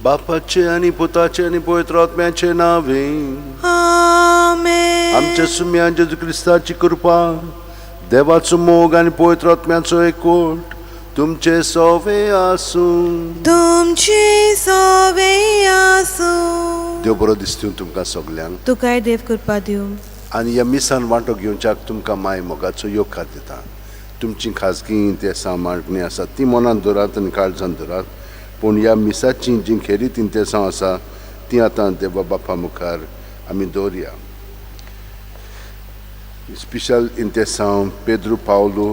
बापाचे आनी पुताचे आनी पवित्र आत्म्याचे नावे. आमेन. आमच्या सुम्या जेजू क्रिस्ताची कृपा, देवाचो मोग आनी पवित्र आत्म्याचो एकवट तुमचे सोवे आसूं. तुमची सोवे आसूं. देव बरो दिसतूं तुमकां सगल्यांक. तुकाय देव कृपा दिवं. आनी ह्या मिसान वांटो घेवच्याक तुमकां माय मोगाचो येवकार दिता. तुमची खाजगी इंतेसां मागणी आसा ती मनांत दवरात आनी काळजान दवरात, पूण ह्या मिसाची जी खेरीत इंतेसांव आसा ती आतां देवा बापा मुखार आमी दवरया. स्पेशल इंतेसांव पेद्रू पावलो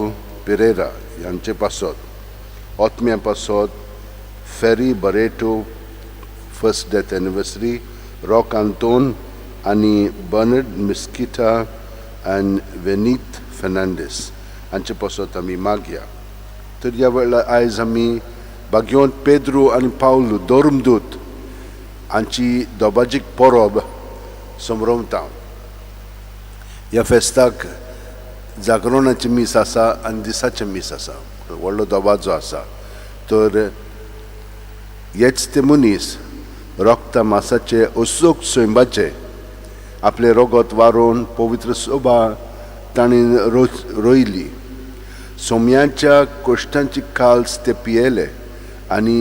पेरेरा ह्यांचे पासत, ओत्म्या पासत Ferry Barreto first death anniversary, Rock Anton आनी बर्नर्ड मिस्किटा आनी वेनीत फेर्नांडीस हांचे पासत आमी मागया. तर ह्या वेळार आयज आमी भाग्यवंत पेद्रू आनी पावलू धर्मदूत हांची दोबाजीक परब समरवता. ह्या फेस्ताक जागरणाचें मीस आसा आनी दिसाचें मीस आसा, व्हडलो दबाजो आसा. तर हेच ते मनीस रोगता मासाचे असोक सैंबाचे आपलें रगत वारोवन पवित्र सोबा तांणी रोयली. सोम्याच्या कोश्टांची काल्स ते पियेले आनी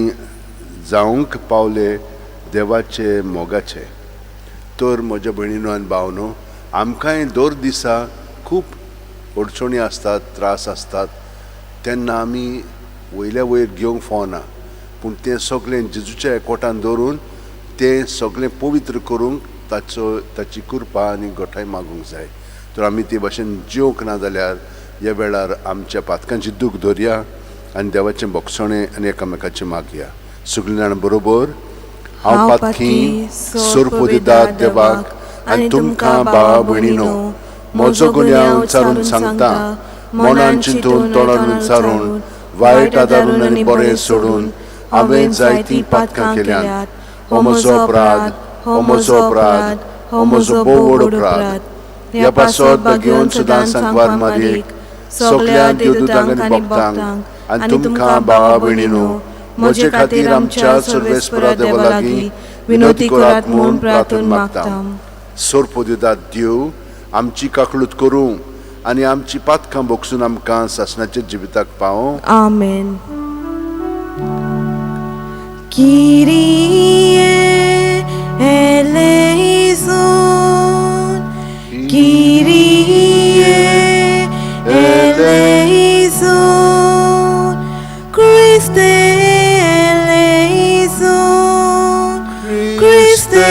जावंक पावले देवाचे मोगाचे. तर म्हज्या भयणीनो आनी भावनो, आमकांय दर दिसा खूब अडचणी आसतात, त्रास आसतात, तेन्ना आमी वयल्या वयर घेवंक फावना, पूण तें सगळें जेजूच्या एकवटान दवरून तें सगळें पवित्र करूंक ताचो ताची कृपा आनी गोठाय मागूंक जाय. तर आमी ते भाशेन जिवंक ना जाल्यार ह्या वेळार आमच्या पातकांची दूख धरया आनी देवाचें बोगसणें आनी एकामेकाचें मागया. सगळीं जाणां बरोबर. हांव पातकी सोरपोदिदाद देवाक आनी तुमकां भावा भयणीनो म्हजो गुन्यांव विचारून सांगता. मनान चिंतून, तोंडान विचारून, वायट आदारून आनी बरें सोडून हांवें जायतीं पातकां केल्यांत. हो म्हजो अपराध, हो म्हजो अपराध, हो म्हजो भोव व्हड अपराध. ह्या पासत भाग्योवन सदां सांकवार मारयेक, सगल्या देवदूतांक आनी भक्तांक आनी तुमकां भावा भयणीनो म्हजे खातीर आमच्या सर्वेस्परा देवा लागीं विनोती करात म्हूण प्रार्थना मागता. सोरपोदिदाद देव आमची काकळूत करूं आनी आमची पातकां भोगसून आमकां सासणाच्या जिविताक पावों. आमेन. Kyrie eleison, Kyrie eleison, Christe eleison, Christe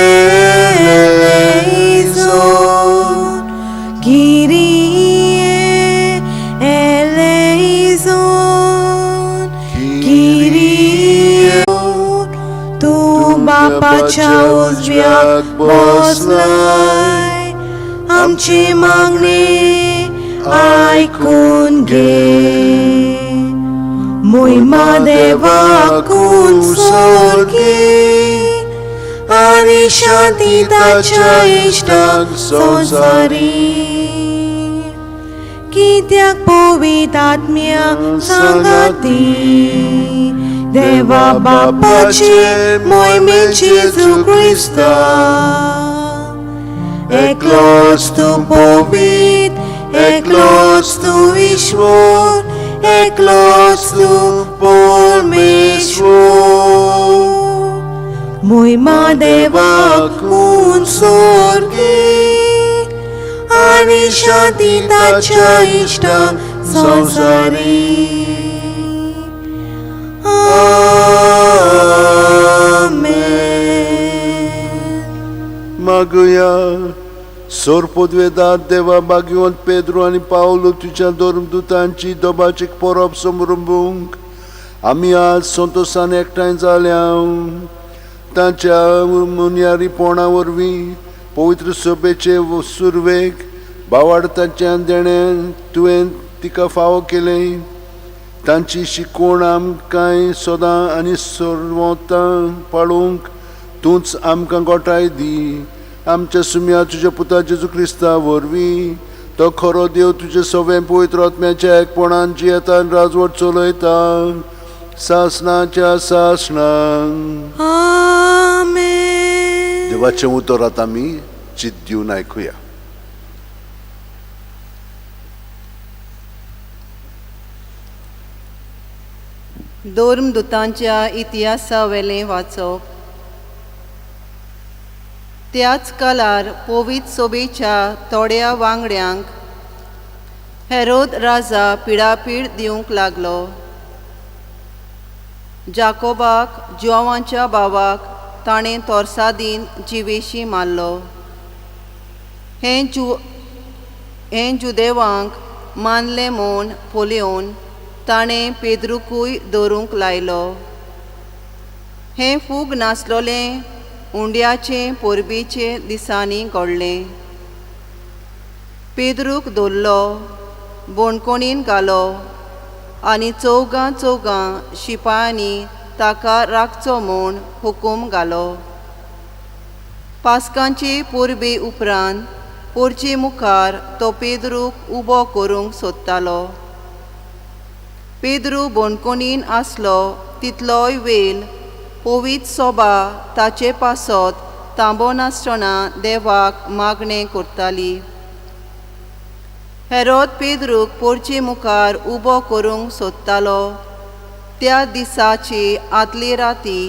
eleison, Kyrie eleison, Kyrie. तूं बापाच्या उजव्याक बसलाय, आमची मागणी आयकून घे. मोहिमा देवाकून सोर्गी आनी शांती ताच्या इश्टांक संवसारी. कित्याक पवित्र आत्म्या सांगाती देवा बापाची मोहिमेन जेजू क्रिस्ता, एकलोच तूं पवित्र, एकलोच तूं ईश्वर, एकलोच तूं परमेश्वर. मोहिमा देवाकून सोर्गी आनी शांती ताच्या इश्टांक संवसारी. आमेन. मागया. सोरपोदवेदाद देवा भाग्यवंत पेद्रू आनी पावलू तुज्या धर्मदूतांची दोबाचीक परब समरंबूंक आमी आज संतोशान एकठांय जाल्या. तांच्या मुनयारीपणा वरवीं पवित्र सभेचे सुरवेक बावाडताच्या देणें तुवें तिका फावो केलें. तांची शिकवण आमकां सदां आनी सर्वतां पाळूंक तूंच आमकां गोठाय दी. आमच्या सुम्या तुज्या पुता जेजू क्रिस्ता वरवीं, तो खरो देव तुजे सवें पवित्र आत्म्याच्या एकपणान जियेता आनी राजवट चलयता सासणाच्या सासणां. आमेन. देवाचें उतर आतां आमी चित दिवन आयकुया. धर्मदुतांच्या इतिहासावेलें वाचप. त्याच काळार पवित्र सोबेच्या थोड्या वांगड्यांक हेरोद राजा पिडापीड दिवंक लागलो. जाकोबाक जुआंवाच्या भावाक ताणें तोर्सादीन जिवेशी मारलो. हें जुदेवांक मानलें म्हूण पळोवन ताणें पेद्रूकूय दवरूंक लायलो. हें फूग नासलोलें उंड्याचे परबेचे दिसांनी घडलें. पेद्रूक धरलो, बोणकोणीन घालो आनी चौगां चौगां शिपायांनी ताका राखचो म्हूण हुकूम घालो. पास्कांचे परबे उपरांत पोरचे मुखार तो पेद्रूक उबो करूंक सोदतालो. पेद्रू बोणकोणीन आसलो तितलोय वेळ पवित्र सोबा ताचे पासत तांबोनासतना देवाक मागणें करताली. हेरोद पेद्रूक पोरचे मुखार उबो करूंक सोदतालो. त्या दिसाचे आदले राती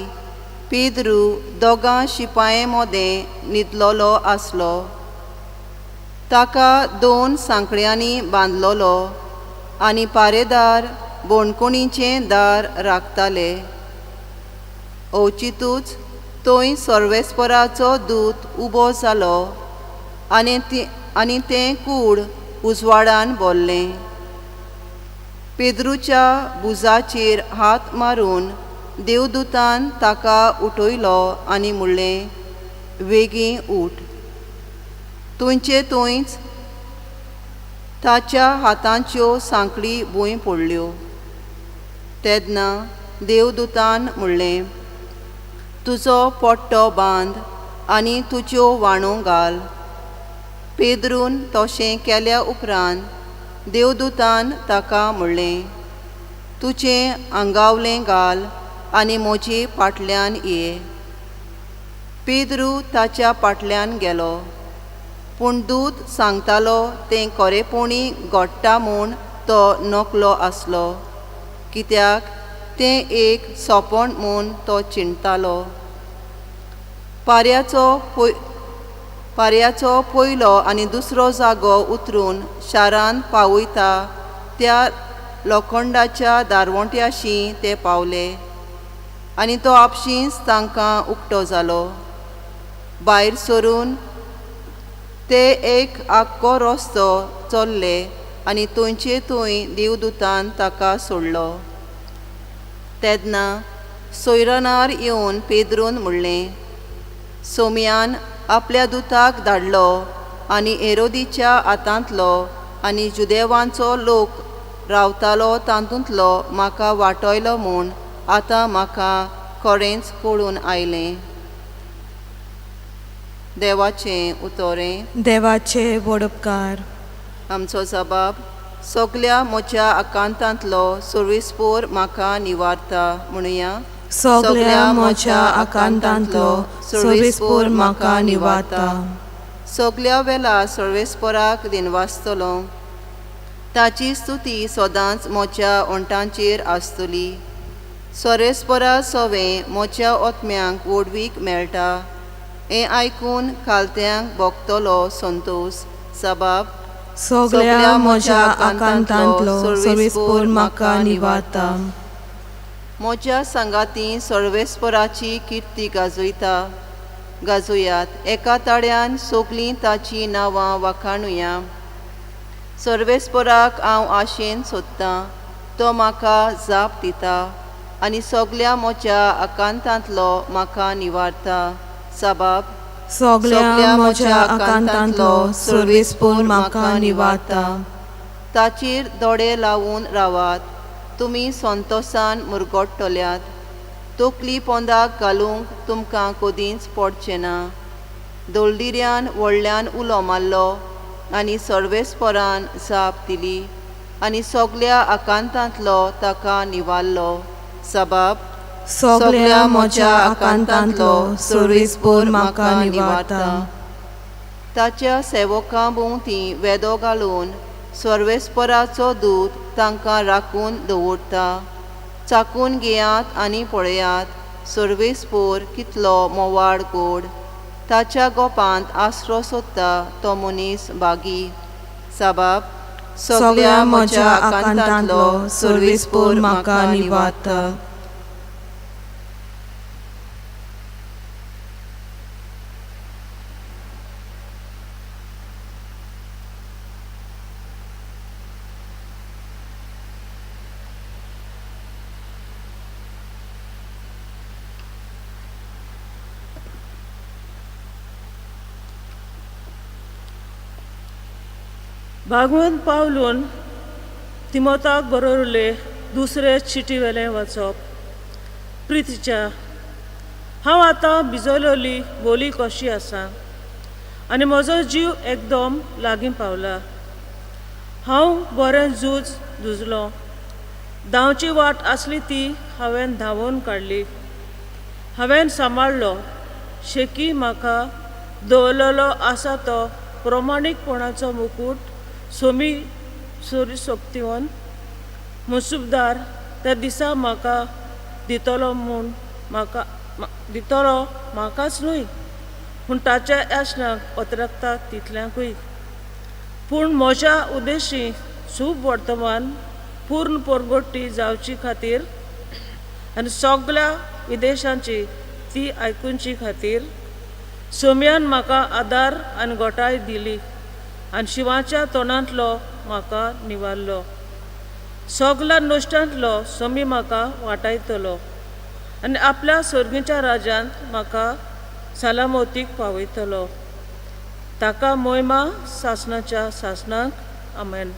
पेद्रू दोगां शिपाये मदें न्हिदलोलो आसलो. ताका 2 सांकड्यांनी बांदलोलो आनी पारेदार बोणकोणीचें दार राखताले. अवचितूच थंय सर्वेस्पराचो दूत उबो जालो आनी तें कूड उजवाडान भरलें. पेद्रूच्या भुजाचेर हात मारून देवदूतान ताका उठयलो आनी म्हणलें, वेगीं उठ. थंयचे थंयच ताच्या हातांच्यो सांकळी भूंय पडल्यो. तेन्ना देवदूतान म्हणलें, तुजो पट्टो बांद आनी तुज्यो वाणो घाल. पेद्रून तशें केल्या उपरांत देवदूतान ताका म्हणलें, तुजें आंगावलें घाल आनी म्हजे फाटल्यान ये. पेद्रू ताच्या फाटल्यान गेलो, पूण दूत सांगतालो तें खरेपणी घडटा म्हूण तो नकलो आसलो, कित्याक तें एक सोपण म्हूण तो चिंततालो. पाऱ्याचो पयलो आनी दुसरो जागो उतरून शारांत पावयता त्या लोखंडाच्या दारवंट्याशी ते पावले आनी तो आपशींच तांकां उक्तो जालो. भायर सरून ते एक आख्खो रस्तो चल्ले आनी थंयचे थंय देवदूतान ताका सोडलो. तेन्ना सोयरनार येवन पेद्रून म्हणलें, सोम्यान आपल्या दुताक धाडलो आनी हेरोदीच्या हातांतलो आनी जुदेवांचो लोक रावतालो तातूंतलो म्हाका वाटयलो म्हूण आतां म्हाका खरेंच कळून आयलें. देवाचें उतोरें. देवाचे वडपकार. आमचो जबाब सगल्या म्हज्या आकांतांतलो सर्वेस्पोर म्हाका निवारता म्हणुया. सगल्या म्हज्या आकांतांतलो सर्वेस्पोर म्हाका निवारता. सगल्या वेळा सर्वेस्पोराक दिनवासतलो. ताची स्तुती सदांच म्हज्या ओंठांचेर आसतली. सर्वेस्पोरा सवें म्हज्या आत्म्यांक व्हडवीक मेळटा. हें आयकून खालत्यांक भोगतलो संतोश. सबाब सगल्या म्हज्या आकांतांतलो सर्वेस्पोर म्हाका निवारता. म्हज्या सांगाती सर्वेस्पोराची किर्ती गाजयता गाजोयात. एका ताळ्यान सगलीं ताचीं नांवां वाखाणुया. सर्वेस्पोराक हांव आशेन सोदतां, तो म्हाका जाप दिता आनी सगल्या म्हज्या आकांतांतलो म्हाका निवारता. सबाब सगल्या म्हज्या आकांतांतलो सर्वेस्पोर म्हाका निवारता. ताचेर दोळे लावन रावात, तुमी संतोसान मुरगट्टल्यात. तकली पोंदाक घालूंक तुमकां कदींच पडचें ना. दळदिऱ्यान व्हडल्यान उलो मारलो आनी सर्वेस्पोरान जाप दिली आनी सगल्या आकांतांतलो ताका निवारलो. सबाब सगल्या म्हज्या आकांतांतलो सर्वेस्पोर म्हाका निवारता. ताच्या सेवकां भोंवती वेदो घालून सर्वेस्पराचो दूत तांकां राखून दवरता. चाकून घेयात आनी पळयात सर्वेस्पोर कितलो मोवाळ गोड. ताच्या गोपांत आसरो सोदता तो मनीस बागी. साबाब. सगल्या म्हज्या आकांतांतलो सर्वेस्पोर म्हाका निवारता. भागवंत पावलून तिमोताक बरयल्ले दुसरे चिटी वेलें वाचप. प्रितीच्या, हांव आतां भिजवलेली बोली कशी आसा आनी म्हजो जीव एकदम लागीं पावला. हांव बरें झूज झुजलो, धांवची वाट आसली ती हांवें धांवोवन काडली, हांवें सांबाळ्ळो शेकी म्हाका दवरलेलो आसा तो प्रमाणीकपणाचो मुकूट सोमी सोरी सोपतिवन मुसुबदार त्या दिसा म्हाका दितलो म्हूण म्हाका दितलो म्हाकाच न्हय पूण ताच्या यासनाक अतरकता तितल्यांकूय. पूण म्हज्या उद्देशी सूब वर्तमान पूर्ण पोरगोटी जावची खातीर आनी सगल्या विदेशांची ती आयकुची खातीर सोम्यान म्हाका आदार आनी गोटाय दिली आनी शिवाच्या तोंडांतलो म्हाका निवारलो. सगल्या नश्टांतलो सोमी म्हाका वाटायतलो आनी आपल्या सर्गीच्या राज्यांत म्हाका सलामतीक पावयतलो. ताका मोयमा सासणाच्या सासणाक. आमेन.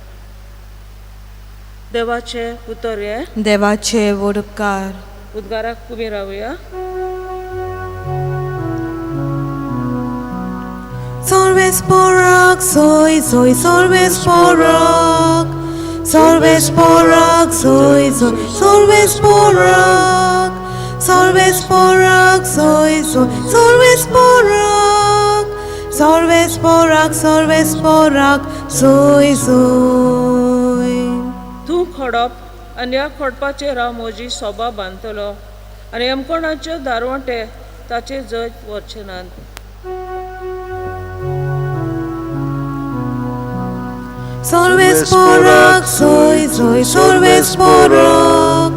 देवाचें उतर हें. देवाचे वडपकार. उद्गाराक उबी रावया. सर्वेस्पोराक सोय सोय सर्वेस्पोराक, सर्वेस्पोराक सोय सोय सर्वेस्पोराक, सर्वेस्पोराक सोय सोय सर्वेस्पोराक, सर्वेस्पोराक सर्वेस्पोराक सोय सोय. तूं खडप आनी ह्या खडपाचेर हांव म्हजी सोबा बांदतलो आनी यमकोणाच्यो दारवंटे ताचे जैत व्हरचे नात. सर्वेस्पोराक सोय सोय सर्वेस्पोराक,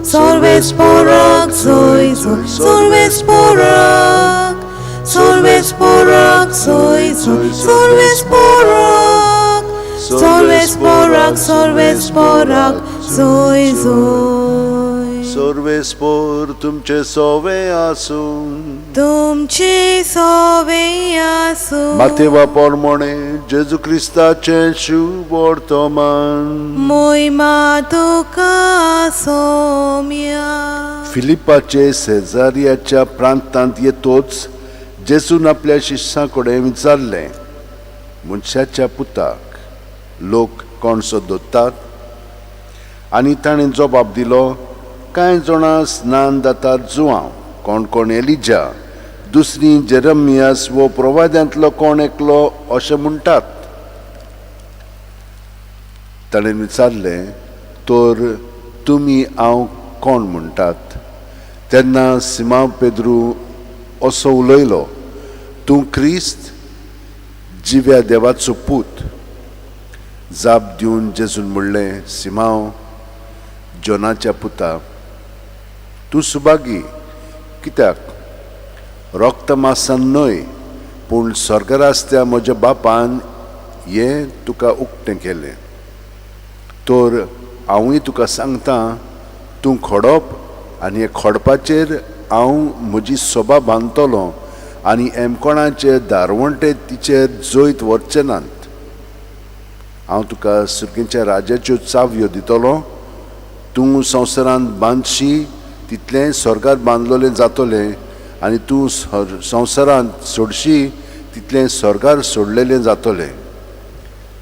सर्वेस्पोराक सोय सोय सर्वेस्पोराक, सर्वेस्पोराक सोय सोय सर्वेस्पोराक, सर्वेस्पोराक सर्वेस्पोराक सोय सोय. सर्वेस्पोर तुमचे सोवे आसूं. तुमचे सोवे आसूं. मातेवा पोरमोणे जेजू क्रिस्ताचें शुभ वर्तमान. मोयमा तुका सोम्या. फिलिपाचे सेजारियाच्या प्रांतांत येतोच जेजून आपल्या शिश्यां कडेन विचारलें, मनशाच्या पुताक लोक कोणसो दोत्तात? आनी ताणें जबाब दिलो, कांय जाणां स्नान जातात जुआंव, कोण कोण एलिजा, दुसरी जेरमियास वो प्रवाद्यांतलो कोण एकलो अशें म्हणटात. ताणें विचारलें, तर तुमी हांव कोण म्हणटात? तेन्ना सिमांव पेद्रू असो उलयलो, तूं क्रिस्त, जिव्या देवाचो पूत. जाप दिवन जेजून म्हणलें, सिमांव, जोनाच्या पुता, तूं सुभागी, कित्याक रोगतमासान न्हय पूण स्वर्गरास्त्या म्हज्या बापान हें तुका उक्तें केलें. तर हांवूय तुका सांगता, तूं खडप आनी हे खडपाचेर हांव म्हजी सोबा बांदतलो आनी एमकोणाचे दारवंटे तिचेर जैत व्हरचे नात. हांव तुका सुर्गेच्या राज्याच्यो चावयो दितलो. तूं संवसारांत बांदशी तितलें स्वर्गार बांदलोलें जातलें आनी तूं संवसारांत सोडशी तितलें स्वर्गार सोडलेलें जातलें.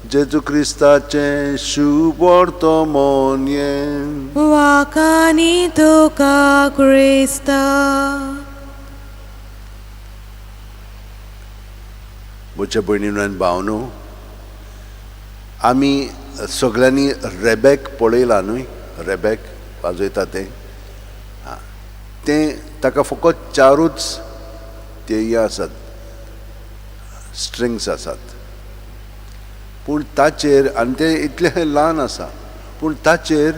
जेजू क्रिस्ताचें शुभ वर्तमान हें. वाखाणी तुका क्रिस्ता. म्हज्या भयणीनो आनी भावनो, आमी सगळ्यांनी रेबॅक पळयलां न्हय? रेबॅक वाजयता तें, तें ताका फकत चारूच ते हे आसात, स्ट्रिंग्स आसात, पूण ताचेर आनी तें इतलें ल्हान आसा पूण ताचेर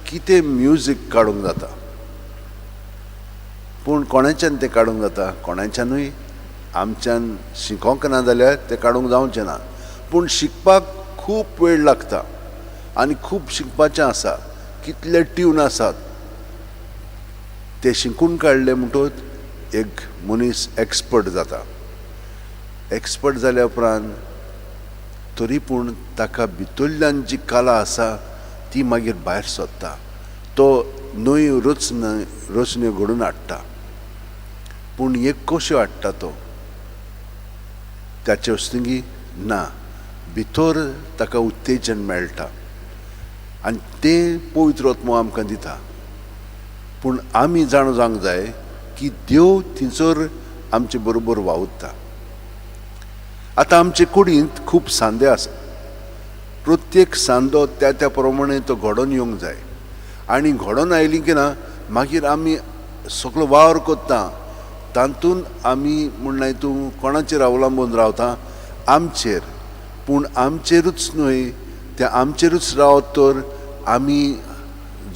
कितें म्युजीक काडूंक जाता. पूण कोणाच्यान तें काडूंक जाता, कोणाच्यानूय आमच्यान शिकोंक ना जाल्यार तें काडूंक जावचें ना. पूण शिकपाक खूब वेळ लागता आनी खूब शिकपाचें आसा. कितले ट्यून आसात ते शिकून काडले म्हणटकच एक मनीस एक्सपर्ट जाता. एक्सपर्ट जाल्या उपरांत तरी पूण ताका भितरल्यान जी कला आसा ती मागीर भायर सोदता, तो नव्यो रचण्यो घडोवन हाडटा. पूण एक कश्यो हाडटा तो ताचे वस्तुंगी ना, भितर ताका उत्तेजन मेळटा आनी तें पवित्र आत्मो आमकां दिता. पूण आमी जाणा जावंक जाय की देव थंयसर आमचे बरोबर वावुरता. आतां आमचे कुडींत खूब सांदे आसात, प्रत्येक सांदो त्या त्या प्रमाणे तो घडोवन येवंक जाय आनी घडोवन आयली की ना मागीर आमी सगळो वावर करता, तातूंत आमी म्हणल्यार तूं कोणाचेर अवलंबून रावता, आमचेर. पूण आमचेरूच न्हय, ते आमचेरूच रावत तर आमी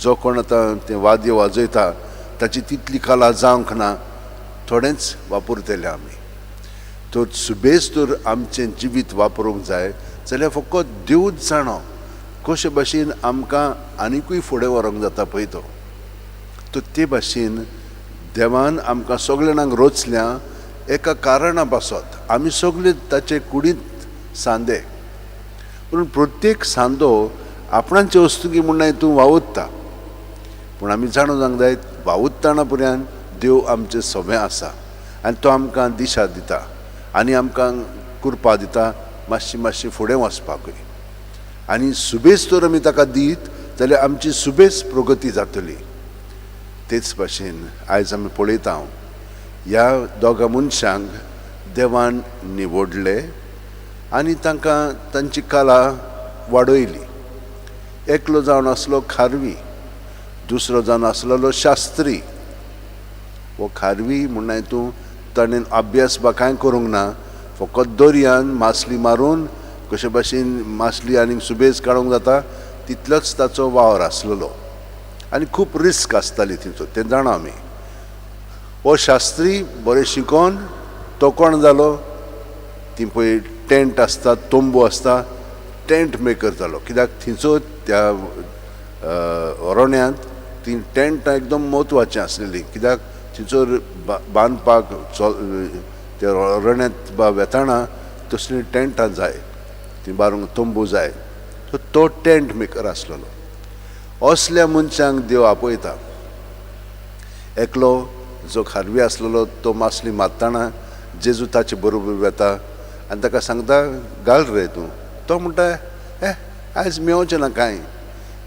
जो कोण आतां तें वाद्य वाजयता ताची तितली कला जावंक ना, थोडेंच वापरतले आमी. तर सुबेज तर आमचें जिवीत वापरूंक जाय जाल्यार फकत देवूच जाणो कशे भाशेन आमकां आनिकूय फुडें व्हरूंक जाता पळय तो. तर ते भाशेन देवान आमकां सगळे जाणांक रचल्या एका कारणा पासत, आमी सगळे ताचे कुडींत सांदे. पूण प्रत्येक सांदो आपणाचे वस्तुकी म्हणल्यार तूं वावुरता, पूण आमी जाणा जावंक जाय वावुरतना पर्यंत देव आमचें सगळें आसा आनी तो आमकां दिशा दिता आनी आमकां कृपा दिता मातशी मातशी फुडें वचपाकूय. आनी सुबेज तर आमी ताका दीत जाल्यार आमची सुबेज प्रगती जातली. तेच भाशेन आयज आमी पळयता ह्या दोगां मनशांक देवान निवडले आनी तांकां तांची कला वाडयली. एकलो जावन आसलो खारवी, दुसरो जावन आसलेलो शास्त्री. हो खारवी म्हणल्यार तूं ताणें अभ्यास बा कांय करूंक ना, फकत दर्यान मासली मारून कशे भाशेन मासली आनीक सुबेज काडूंक जाता तितलोच ताचो वावर आसलेलो आनी खूब रिस्क आसताली थंयचो, तें जाणा आमी. हो शास्त्री बरें शिकोन तो कोण जालो, ती पळय टेंट आसता, तंबू आसता, टेंट मेकर जालो. कित्याक थंयचो त्या अरण्यांत ती टेंटां एकदम म्हत्वाचीं आसलेलीं, कित्याक थंयसर बांदपाक त्या अरण्यांत वेताना तसलीं टेंटां जाय, ती बारूंक तंबू जाय. तो टेंट मेकर आसलेलो. असल्या मनशांक देव आपयता. एकलो जो खारवी आसलेलो तो मासली मारतना जेजू ताचे बरोबर वेता आनी ताका सांगता घाल रे तूं. तो म्हणटा ए आयज मेवचें ना कांय,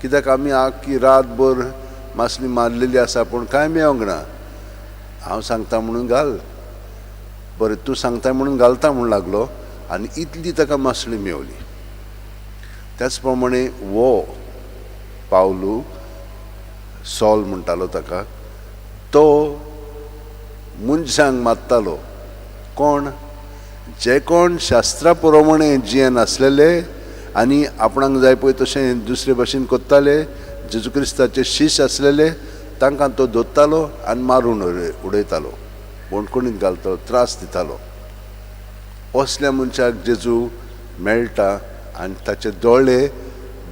कित्याक आमी आख्खी रातभर मासली मारलेली आसा पूण कांय मेवंक ना, हांव सांगता म्हणून घाल. बरें तूं सांगता म्हणून घालता म्हूण लागलो आनी इतली ताका मासली मेवली. त्याच प्रमाणे वो पावलू सॉल म्हणटालो ताका, तो मनशांक मारतालो. कोण जे कोण शास्त्रा प्रमाणे जियेन आसलेले आनी आपणाक जाय पळय तशें दुसरे भाशेन करताले, जेजू क्रिस्ताचे शिश्य आसलेले तांकां तो दोत्तालो आनी मारून उडयतालो, बणकोणीत घालतालो, त्रास दितालो. असल्या मनशाक जेजू मेळटा आनी ताचे दोळे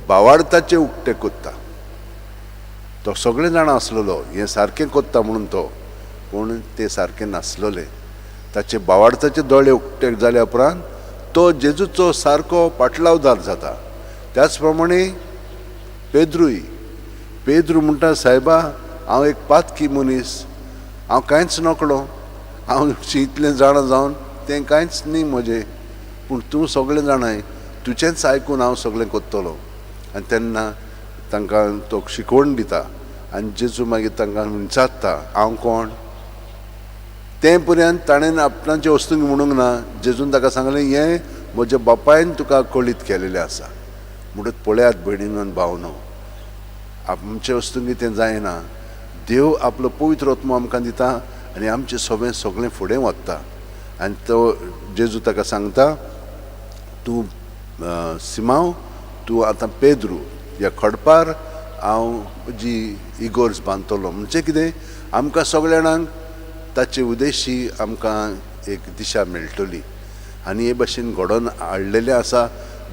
बावाडताचे उक्ते कोत्ता. तो सगळे जाणां आसलेलो हें सारकें कोत्ता म्हणून तो, पूण तें सारकें नासलेलें. ताचे बावाडताचे दोळे उक्ते जाल्या उपरांत तो जेजूचो सारको पाटलावदार जाता. त्याच प्रमाणे पेद्रूय, पेद्रू म्हणटा सायबा हांव एक पातकी मनीस, हांव कांयच नकळो, हांव इतलें जाणा जावन तें कांयच न्ही म्हजें, पूण तूं सगळें जाणाय, तुजेंच आयकून हांव सगळें करतलो. आनी तेन्ना तांकां तो शिकवण दिता आनी जेजू मागीर तांकां विचारता हांव कोण. तें पर्यंत ताणें आपणाचे वस्तूंक म्हणूंक ना. जेजून ताका सांगलें हें म्हज्या बापायन तुका कळीत केलेलें आसा. म्हणटच पळयात भयणीनो आनी भावनो, आमचे वस्तूंक तें जायना. देव आपलो पवित्र आत्मो आमकां दिता आनी आमचें सगळें सगळें फुडें वता. आनी तो जेजू ताका सांगता तूं सिमांव, तूं आतां पेद्रू, ह्या खडपार हांव म्हजी इगोर्ज बांदतलो. म्हणजे कितें, आमकां सगळ्या जाणांक ताचे उद्देशी आमकां एक दिशा मेळटली. आनी हे भशेन घडोवन हाडलेलें आसा,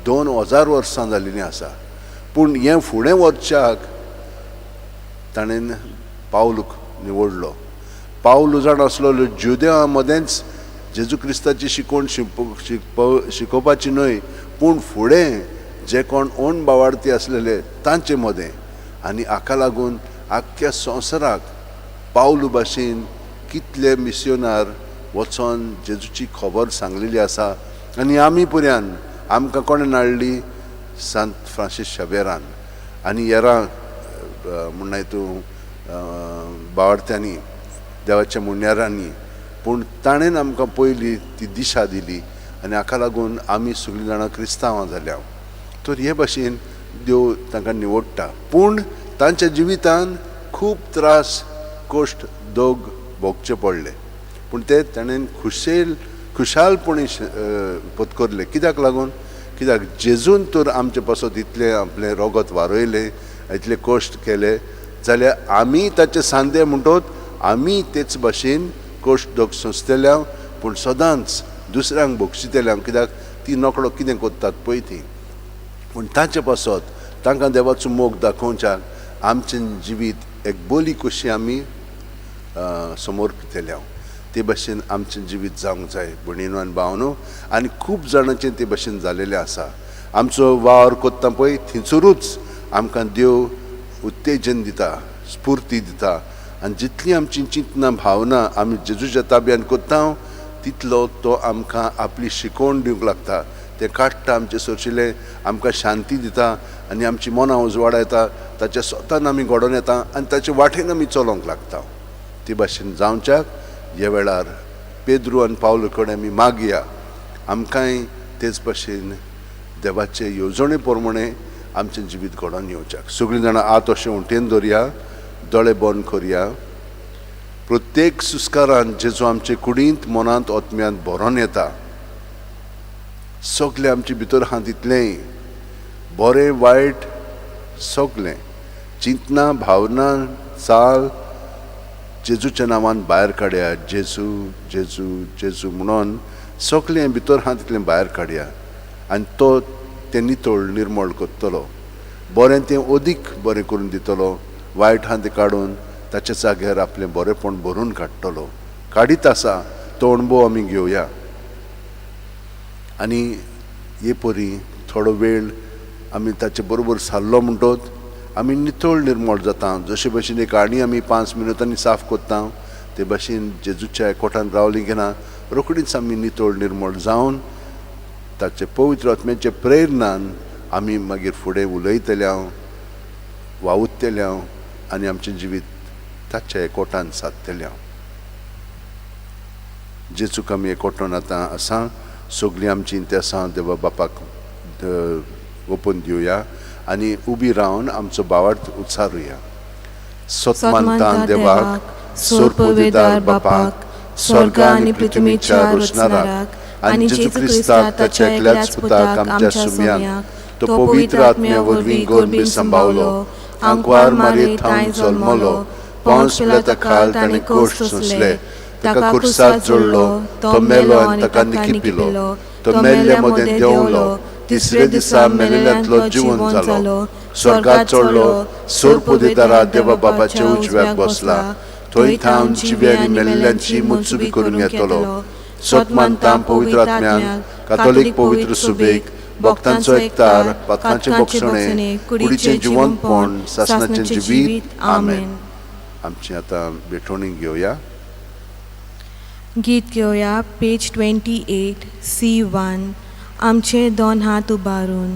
2000 वर्सां जाल्लीं आसा. पूण हें फुडें वचच्याक ताणें पावलूक निवडलो. पावलू जाण आसलो जुदेवा मदेंच जेजू क्रिस्ताची शिकवण शिकोवपाची न्हय, पूण फुडें जे कोण ओण बावार्थी आसलेले तांचे मदें. आनी हाका लागून आख्ख्या संवसाराक पावलू भाशेन कितले मिसियोनार वचोन जेजूची खबर सांगलेली आसा. आनी आमी पर्यान आमकां कोणें हाडली, सांत फ्रांसीस शावेरान आनी हेरां म्हणनाय तूं बावार्थ्यांनी, देवाच्या मुण्यारांनी. पूण ताणें आमकां पयली ती दिशा दिली आनी हाका लागून आमी सगळीं जाणां क्रिस्तांवां जाल्या. तर हे भाशेन देव तांकां निवडटा. पूण तांच्या जिवितान खूब त्रास कश्ट दोग भोगचे पडले, पूण ते ताणें खुशालपणी पत्करले. कित्याक लागून, कित्याक जेजून तर आमचे पासत इतलें आपलें रोगत वारयलें, इतले कश्ट केले, जाल्यार आमी ताचे सांदे म्हणटोत आमी तेच भाशेन कश्ट दोग सोंसतले, पूण सदांच दुसऱ्यांक बक्षितले. कित्याक ती नकळो कितें करतात पळय ती. पूण ताचे पासत तांकां देवाचो मोग दाखोवच्याक आमचें जिवीत एक बोली कशी आमी समर्पितले. ते भाशेन आमचें जिवीत जावंक जाय भयणीनो आनी भावनो. आनी खूब जाणांचें ते भाशेन जालेलें आसा. आमचो वावर करता पळय थंयसरूच आमकां देव उत्तेजन दिता, स्फुर्ती दिता. आनी जितली आमची चिंतना भावना आमी जेजूच्या ताब्यान करता तितलो तो आमकां आपली शिकवण दिवंक लागता. तें काडटा आमचें सोरशिलें, आमकां शांती दिता आनी आमची मनां उजवाडायता. ताच्या स्वतान आमी घडोवन येता आनी ताचे वाटेन आमी चलोवंक लागता. ते भाशेन जावच्याक ह्या वेळार पेद्रू आनी पावलू कडेन आमी मागया, आमकांय तेच भाशेन देवाचे येवजणे प्रमाणे आमचें जिवीत घडोवन येवच्याक. सगळीं जाणां आत अशें उंटेन दवरया, दोळे बंद करया. प्रत्येक सुस्कारान जेजू आमचे कुडींत, मनांत, आत्म्यांत भरोन येता. सगळें आमचे भितर आहा तितलेंय बरें वायट सगळें चिंतना भावना चाल जेजूच्या नांवान भायर काडया. जेजू जेजू जेजू म्हणून सगळें भितर आहा तितलें भायर काडया आनी तो तें नितळ निर्मळ करतलो. बरें तें अदीक बरें करून दितलो, वायट आहा तें काडून ताच्या जाग्यार आपलें बरेंपण भरून काडटलो. काडीत आसा तो अणभव आमी घेवया. आनी हे परी थोडो वेळ आमी ताचे बरोबर सारलो म्हणटोच आमी नितळ निर्मळ जाता. जशे भशेन एक आणी आमी 5 मिनटांनी साफ करता ते भशेन जेजूच्या एकवटान रावली की ना रोखडीच आमी नितळ निर्मळ जावन ताचे पवित्र आत्म्याचे प्रेरणान आमी मागीर फुडें उलयतले हांव, वावुरतले हांव आनी आमचें जिवीत ताच्या एकवटान सादतले हांव. जेजूक आमी एकवटान आतां आसा. सगळीं आमची इंतेसां देवा बापाक ओपून दिवया आनी उबी रावन आमचो भावार्थ उच्चारुया. सतमानता देवाक, सोरपविदार बापाक, स्वर्ग आनी पृथ्वीच्या रचणाराक आनी जेजू क्रिस्ताक ताच्या एकल्याच पुताक आमच्या सुम्याक, तो पवित्र आत्म्या वरवीं गोरबी संभावलो, आंकवार मारये थावन जल्मलो, पोंस पिलाता खाल ताणें कोश्ट सोंसले, ताका खुर्साक जोडलो, तो मेलो आनी ताका निकिपिलो, तो मेल्ल्या मदें देंवलो, तिसरे दिसा मेलेल्यांतलो जिवन जालो, स्वर्गात चडलो, सोरपदिदारा देवा बापाच्या उजव्याक बसला, थंय थावन जिवे आनी मेल्ल्यांची मुत्सुबी करून येतलो. सत मानता पवित्र आत्म्यान, कातोलीक पवित्र सुबेक, भक्तांचो एकतार, पातकांचें बोगसणें, कुडीचें जिवंतपण, सासणाचें जिवीत. आमेन. आमची आतां भेटवणी घेवया. गीत घेवया पेज 28 C1. आमचे दोन हात उबारून.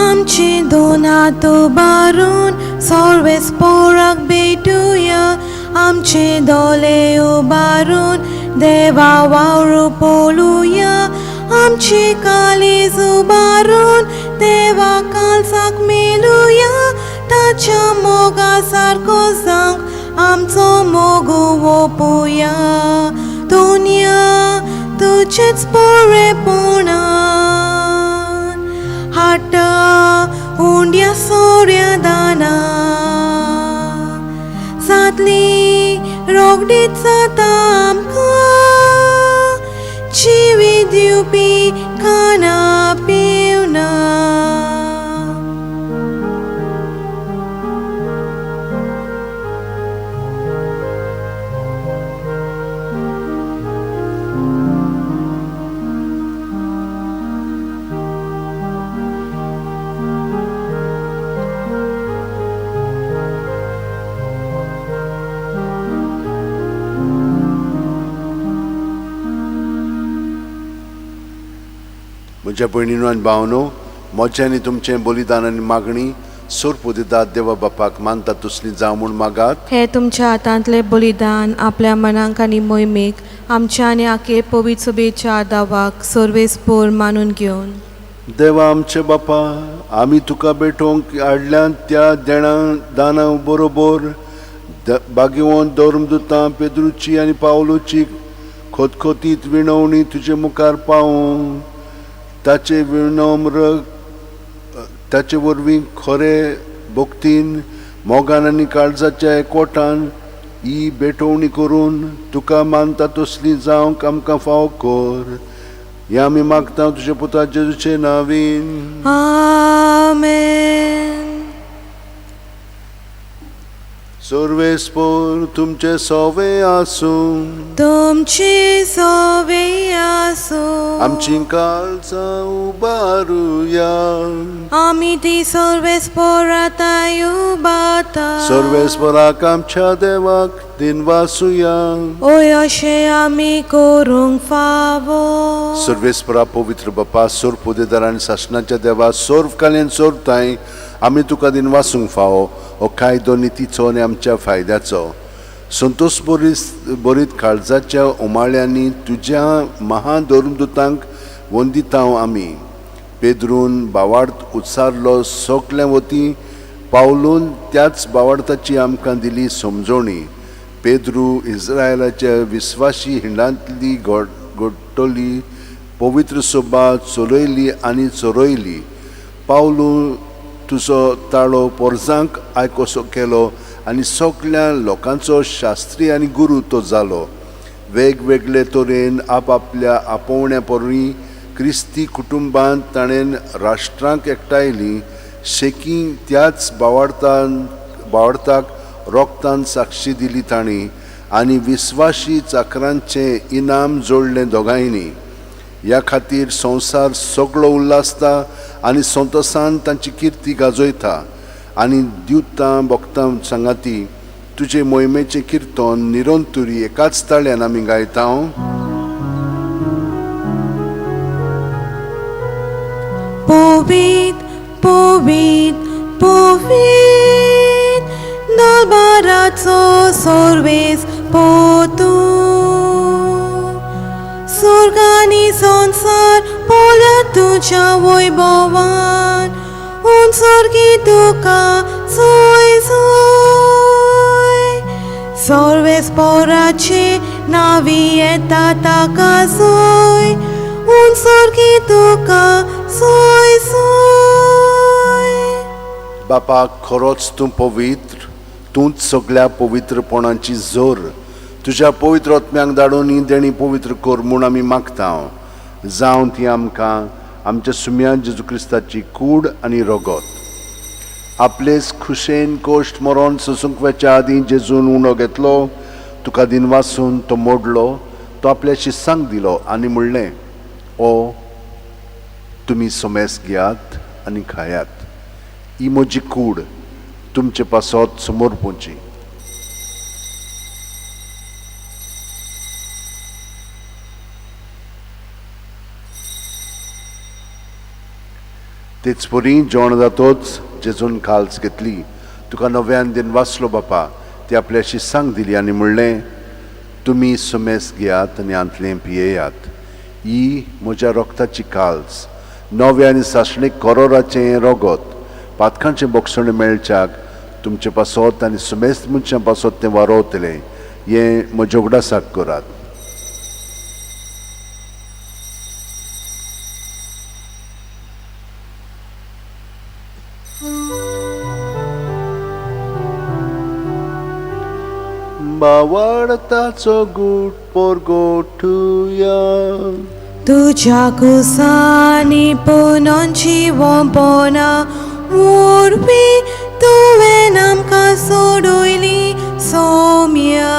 आमचे दोन हात उबारून सर्वेस्पोराक भेटुया, आमचे दोले उबारून देवा वावरू पळोवया, आमचे काळीज उबारून देवा कालसाक मेळुया, ताच्या मोगा सारको जावंक आमचो मोग ओपुया. दुनिया तुजेच बरेपणान हाडटा उंड्या सोऱ्या दाना, जातली रोगडीच जाता आमकां जिवीत दिवपी खाणा पिवना. म्हज्या भयणीनो आनी भावनो, म्हजें आनी तुमचें बलिदान आनी मागणी सोरपुदिदात देवा बापाक मानता तसली जावं म्हूण मागात. हे तुमच्या हातांतलें बलिदान आपल्या मनाक आनी मोहिमेक आमच्या आनी आखे पवित्र सभेच्या दावाक सर्वेस्पोर मानून घेवन. देवा आमचे बापा, आमी तुका भेटोवंक हाडल्यात त्या देणा दाना बरोबर बागेवन धर्मदुतां पेद्रूची आनी पावलूची खोतखोतीत विणवणी तुजे मुखार पावूं, ताचे विनम्र ताचे वरवीं खरे भक्तीन मोगान आनी काळजाच्या एकवटान ही भेटवणी करून तुका मानता तसली जावंक आमकां फावो कर. हें आमी मागता तुज्या पुता जेजूचे नांवीन. आमेन. सर्वेस्पोर तुमचे सोवे आसूं, तुमचे सोवे आसूं. आमची काळजां उबारुया, आमी ती सर्वेस्पोराताय उबारता. सर्वेस्पोराक आमच्या देवाक दिनवासुया. ओय अशें आमी करूंक फावो. सर्वेस्पोरा पवित्र बापा, सोर्व पुदेदार आनी सासणाच्या देवा, सोर्व काल्यान सोर्वताय आमी तुका दिनवासूंक फावो. हो कायदो नितीचो आनी आमच्या फायद्याचो. संतोष बरीत काळजाच्या उमाळ्यांनी तुज्या महाधर्मदुतांक वंदिता आमी. पेद्रून बावार्थ उत्सारलो सगल्या वती पावलून त्याच बावार्थाची आमकां दिली समजोणी. पेद्रू इस्रायलाच्या विस्वाशी हिंडांतली घडटली पवित्र सभा चलयली आनी चरयली. पावलू तुजो ताळो पोरजांक आयकोसो केलो आनी सगल्या लोकांचो शास्त्री आनी गुरू तो जालो. वेगवेगळे तरेन आपआपल्या आपोवण्या परी क्रिस्ती कुटुंबांत ताणें राष्ट्रांक एकठांयली. शेकी त्याच बावार्थाक रोगतान साक्षी दिली तांणी आनी विस्वाशी चाकरांचें इनाम जोडलें दोगांयनी. ह्या खातीर संवसार सगळो उल्हासता आनी संतोसान तांची किर्ती गाजयता आनी दिवतां भक्तां सांगाती तुजे मोहिमेचें किर्तन निरंतुरी एकाच ताळ्यान आमी गायता. पवित्र पवित्र पवित्र दरबाराचो सर्वेस्पोर, स्वर्गानी संसार पोल्या तुज्या वैभवान, उंचोर्गी तुका सोय सोय. सर्वेस्पोराचे नावी येता ताका सोय, उंचोर्गी तुका सोय सोय. बापा, खरोच तूं पवित्र, तूंच सगळ्या पवित्रपणाची जोर. तुज्या पवित्र आत्म्यांक धाडून ही देणी पवित्र कर म्हूण आमी मागता. जावं ती आमकां आमच्या सुम्या जेजू क्रिस्ताची कूड आनी रगत. आपलेच खुशेन कोश्ट मरोन सोसूंक वचच्या आदीं जेजून उणो घेतलो, तुका दिनवासून तो मोडलो, तो आपल्या शिस्सांक दिलो आनी म्हणलें, ओ तुमी सोमेस घेयात आनी खायात, ही म्हजी कूड तुमचे पासत समोर पोवची. तेच परी जेवण जातोच जेजून काल्स घेतली, तुका नव्यान दिन वाचलो बापा, ती आपल्या शिसांक दिली आनी म्हणलें, तुमी सुमेस घेयात आनी आंतलें पियेयात. ही म्हज्या रोगताची काल्स, नव्या आनी सासणीक करोराचें रोगत, पातकांचें बोगसणें मेळच्याक तुमचे पासत आनी सुमेस्त मनशां पासत तें वारोवतलें. हें म्हज्या उगडासाक करात. बावडताचो गूट पोरगोठुया, तुज्या कुसांनी पुनोंची वोंपोना वोरवीं तुवें आमकां सोडयली सोम्या.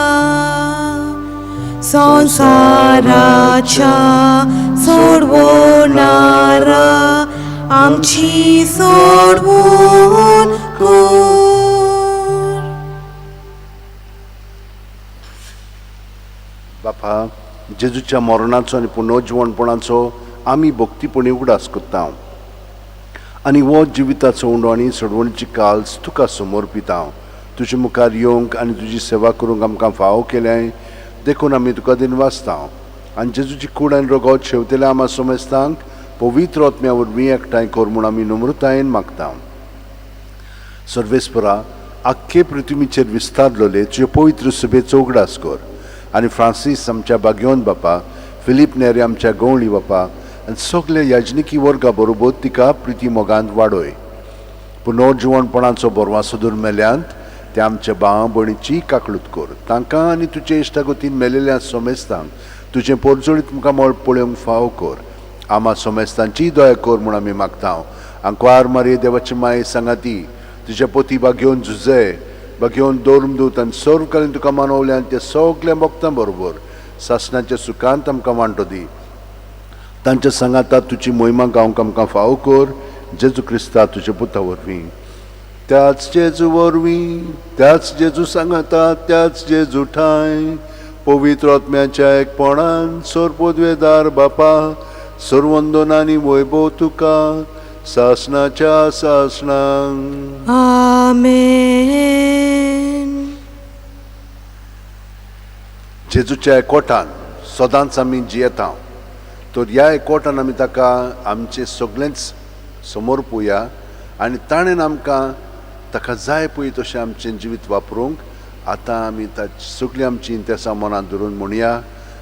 संवसाराच्या सोडवणारा आमची सोडवण कर. बापा, जेजूच्या मरणाचो आनी पुनर्जिवणपणाचो आमी भक्तीपणी उगडास करता आनी हो जिविताचो उंडो आनी सोडवणीची काल्स तुका समर्पिता. तुजे मुखार येवंक आनी तुजी सेवा करूंक आमकां फावो केल्याय देखून आमी तुका दिनवासता. आनी जेजूची कूड आनी रोगत शेवतेल्या आमा सोमेस्तांक पवित्र आत्म्या वरवीं एकठांय कर म्हूण आमी नम्रतायेन मागता. सर्वेस्परा, आख्खे पृथ्वीचेर विस्तारलेले तुजे पवित्र सभेचो उगडास कर आनी फ्रांसीस आमच्या बागयोन बापा, फिलीप नेरी आमच्या गवळी बापा आनी सगल्या याजनिकी वर्गा बरोबर तिका प्रिती मोगांत वाडय. पुनर्जिवणपणाचो बोरवासो धरून मेल्यांत ते आमच्या भाव भयणीची काकळूत कर. तांकां आनी तुजे इश्टागतीन मेलेल्या सोमेस्तांक तुजें पोरजोळीत मुखामळ पळोवंक फावो कर. आमा सोमेस्तांचीय दया कर म्हूण आमी मागता. आंकवार मारये देवाची माये सांगाती तुज्या पोती बागेवन झुजे बागेवन दवरून आनी सर्वकालीन तुका मानवल्यान ते सगल्या भक्तां बरोबर सासणाच्या सुखांत आमकां वांटो दी. तांच्या सांगाता तुजी मोहिमा गावंक आमकां फावो कर. जेजू क्रिस्ता तुज्या पुता वरवीं, त्याच जेजू वरवीं, त्याच जेजू सांगाता, त्याच जेजू ठांय पवित्र आत्म्याच्या एकपणान सोरपोदवेदार बापा, सर्वंदन आनी वैभव तुका सासणाच्या सासणांक. आमेन. जेजूच्या एकवटान सदांच आमी जियेता, तर ह्या एकवटान आमी ताका आमचें सगळेंच समर्पुया आनी ताणें आमकां ताका जाय पळय तशें आमचें जिवीत वापरूंक आतां आमी सगळीं आमची इंतेसां मनांत धरून म्हणया.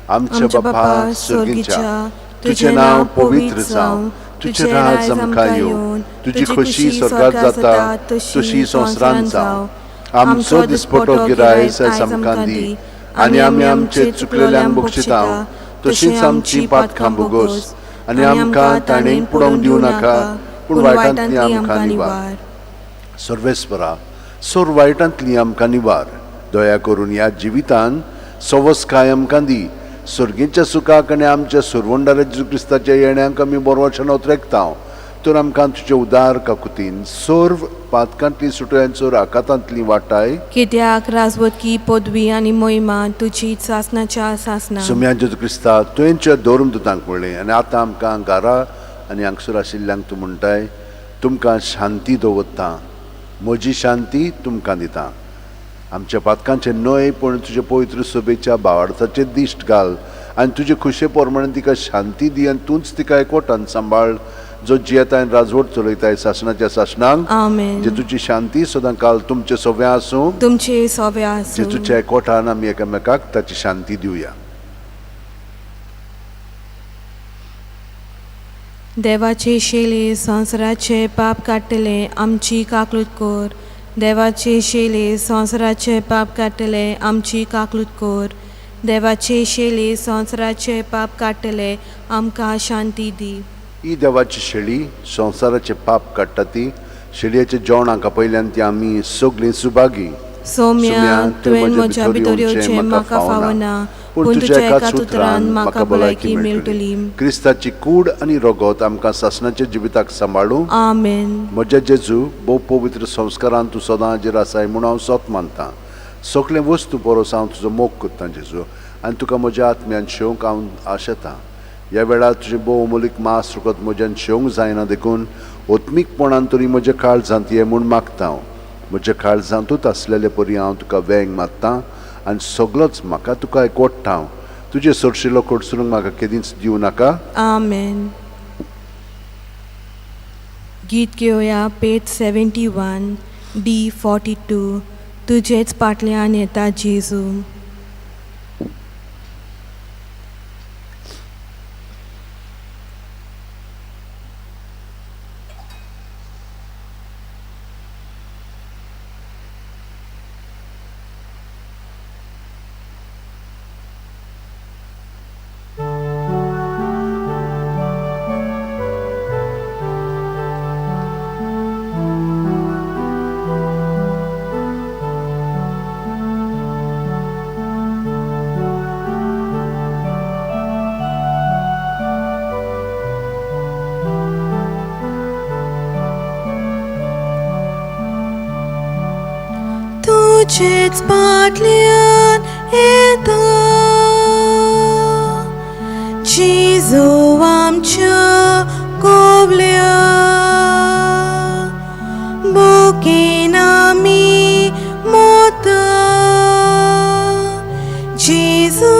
आमच्या बापा सर्गीच्या, तुजें नांव पवित्र जावं, तुजें राज आमकां येवं, तुजी खोशी स्वर्गात जाता तशी संवसारांत जावं. आमचो दिसपटो गिरायस आयज आमकां दी आनी आमी आमचे चुकलेल्यांक बक्षिता तशींच आमची पातकां भोगोस आनी आमकां ताणें पुडोवंक दिवं नाका, पूण वायटांतली आमकां निवार. सर्वेस्परा, सोर वायटांतली आमकां निवार. दया करून ह्या जिवितान सवसकाय आमकां दी. सर्गीच्या सुखाक आनी आमच्या सुरवंडार जेजू क्रिस्ताच्या येण्याक आमी बरवचन ओतरेकता. तर आमकां तुजे उदार काकुतीन सर्व पातकांतली सुटयान सोर आकातांतली वाटाय. कित्याक राजवटकी पदवी आनी मोहिमा तुजी सासणाच्या सासणा. सोम्या जेजू क्रिस्ता, तुवेंच्या दवरून तुतांक म्हणलें आनी आतां आमकां घरा आनी हांगसर आशिल्ल्यांक तूं म्हणटाय, तुमकां शांती दवरता, म्हजी शांती तुमकां दिता. आमच्या पातकांचें न्हय पूण तुजे पवित्र सभेच्या भावार्थाचेर दिश्ट घाल आनी तुजे खुशे प्रमाणे तिका शांती दी आनी तूंच तिका एकवटान सांबाळ, जो जियेता आनी राजवट चलयताय सासणाच्या सासणांक. आमेन. जेजूची शांती सदां काल तुमचे सोव्या आसूं, तुमचे सोव्या आसूं. जेजूच्या एकवटान आमी एकामेकाक ताची शांती दिवया. देवाचे शेले संवसाराचे पाप काडटले आमची काकळूत कर. देवाचे शेले संवसाराचे पाप काडटले आमची काकळूत कर. देवाचे शेले संवसाराचे पाप काडटले आमकां शांती दी. ही देवाची शेळी संवसाराचे पाप काडटा ती शेळयेच्या जेवणाक पयल्यान ती आमी सगळीं सुभागी. सोम्या, तुवें म्हज्या भितर येवचें म्हाका फावना, पूण तुज्या एकाच उतरान म्हाका भलायकी मेळटली. क्रिस्ताची कूड आनी रगत आमकां सासणाच्या जिविताक सांबाळूं. आमेन. म्हज्या जेजू, भोव पवित्र संस्कारान तूं सदां हाजीर आसाय म्हूण हांव सोत मानता. सगळें वस्तू परस हांव तुजो मोग करता जेजू, आनी तुका म्हज्या आत्म्यान शेवंक हांव आशेतां. ह्या वेळार तुजें भोव अमोलीक मास रगत म्हज्यान शेवंक जायना देखून ओत्मीकपणान तरी म्हज्या काळजांत ये म्हूण मागता हांव. म्हज्या काळजांतूच आसलेले परी हांव तुका वेंग मारता आनी सगळोच म्हाका तुका एकवटा हांव. तुजें सरशिलो कडसरूंक म्हाका केदींच दिवं नाका. आमेन. गीत घेवया पेज 71 D42. तुजेच पाटल्यान येता जेजू. तुजेच पाटल्यान येता जेजू आमच्या कोवल्या, बुकेन आमी मोता जेजू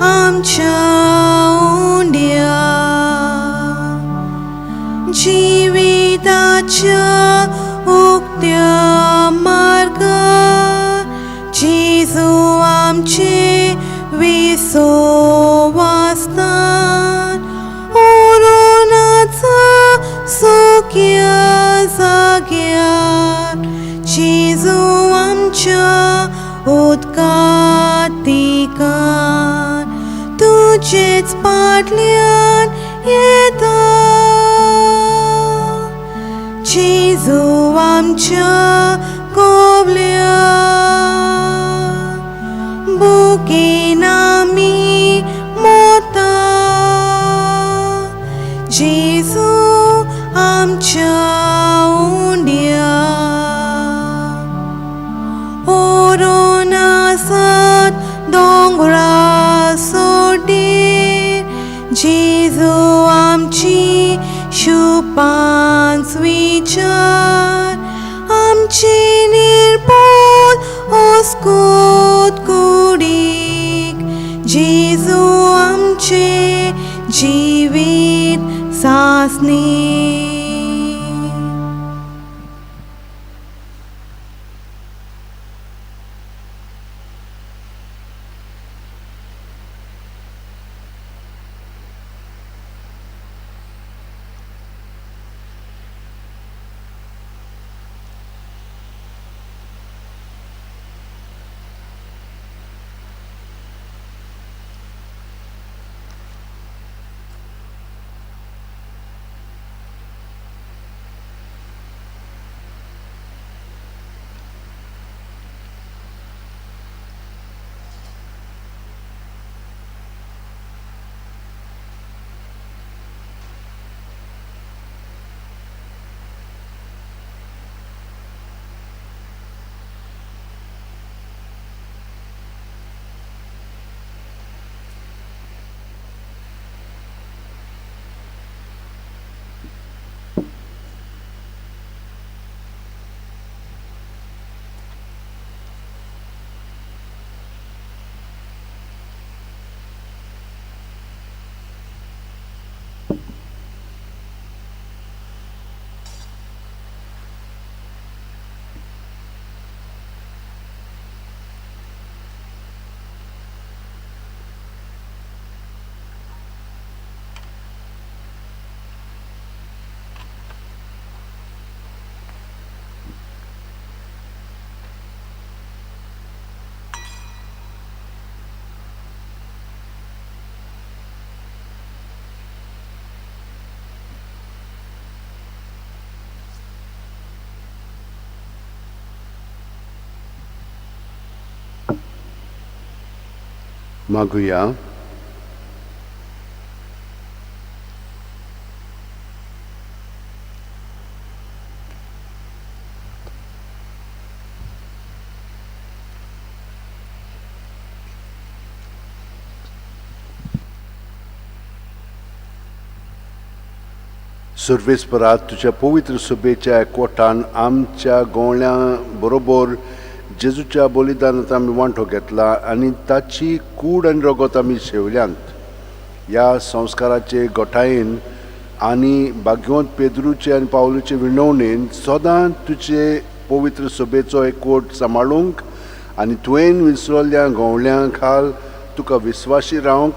आमच्या उंड्या. जिविताच्या उक्त्या मार्गार जेजू आमचे विसवास्तान ओरोनाचा सुक्या जाग्यार जेजू आमच्या उदकातिकान. तुजेच पाटल्यान येता जेजू आमच्या कोवल्या, बुकेन आमी मोता जेजू आमच्या उंड्या. ओरोनासात दोंगरा सोडीर जेजू आमची शुपांच विचार आमची निर्बोध ओस्कोत कुडीक जेजू आमचे जिवीत सासणी. मागुया. सर्वेस्परात तुज्या पवित्र सभेच्या एकवटान आमच्या गोवळ्यां बरोबर जेजूच्या बलिदानांत आमी वांटो घेतला आनी ताची कूड आनी रगत आमी शेवल्यांत. ह्या संस्काराचे गोठायेन आनी भाग्यवंत पेद्रूचे आनी पावलूचे विणवणेन सदां तुजे पवित्र सभेचो एकवट सांबाळूंक आनी तुवें विसरल्या गोवळ्यां खाल तुका विस्वाशी रावंक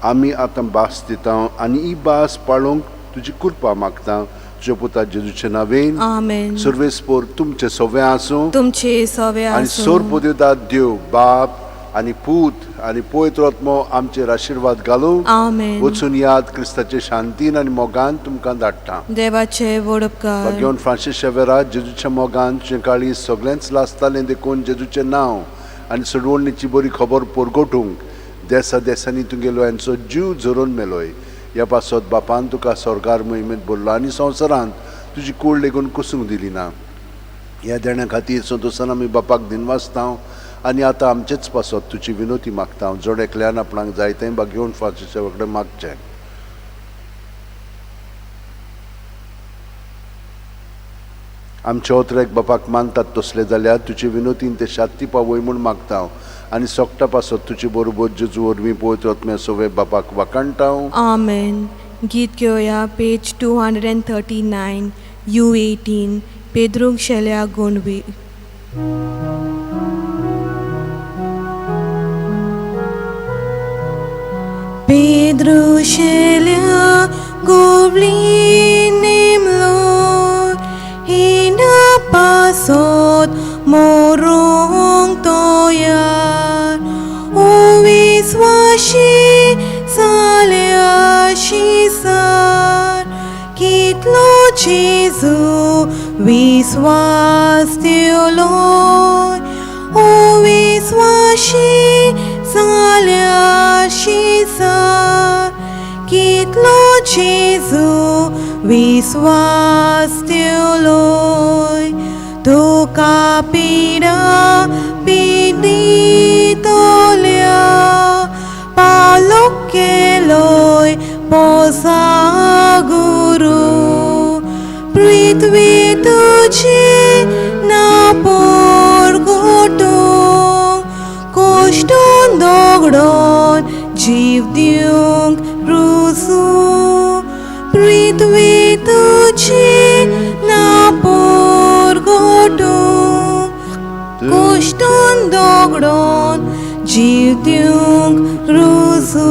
आमी आतां भास दिता आनी ही भास पाळूंक तुजी कृपा मागता तुज्या पुता जेजूचे नांवेन. आमेन. सर्वेस्पोर तुमचे सवे आसूं तुमचे सवे आनी आसूं. सोरपोदेवता देव बाप आनी पूत आनी पवित्र आत्मो आमचेर आशिर्वाद घालूं. आमेन. वचून याद क्रिस्ताचे शांतीन आनी मोगान तुमकां धाडटा. देवाचे व्हड उपकार. भाग्यवंत फ्रांसीस शेवेरा जेजूच्या मोगान तुजें काळीज सगळेंच लासतालें देखून जेजूचें नांव आनी सोडवणीची बरी खबर परगटूंक देसा देसांनी तुगेलो हांचो जीव झरोवन मेलोय. ह्या पासत बापान तुका स्वर्गार मोहिमेंत भरलो आनी संवसारांत तुजी कूड लेगून कुसूंक दिली ना. ह्या देण्या खातीर संतोसान आमी बापाक दिनवासता आनी आतां आमचेच पासत तुजी विनोती मागता. जण एकल्यान आपणाक जाय तें भाग्यवंत फ्रांसीस कडेन मागचें. आमचे ओतरेक बापाक मानतात तसले जाल्यार तुजे विनोतीन ते शांती पावय म्हूण मागता आनी सोगटा पासत तुजे बरोबर जेजू वरवीं पवित्र आत्म्या सवे बापाक वाखाणटा. आमेन. गीत घेवया पेज 239 U18 पेद्रूंक शेल्या गोंडवी. पेद्रू शेल्या गोवली नेमलो हिना पासोत मोरोंक तोयार. ओ विस्वाशी साल्या शिसार कितलो जेजू विस्वास दिलोय. ओ विस्वाशी साल्या शिसार कितलो जेजू विस्वास दिलोय. तुका पिडा पिडितोल्या पालोक केलोय पोसा गुरू. पृथ्वी तुझी ना पोरगोटूंक कोश्टून दगडोन जीव दिवंक रुजू. पृथ्वी तुझी ना पोरगोटूंक कोश्टून दगडोन जीव दिवंक रुजू.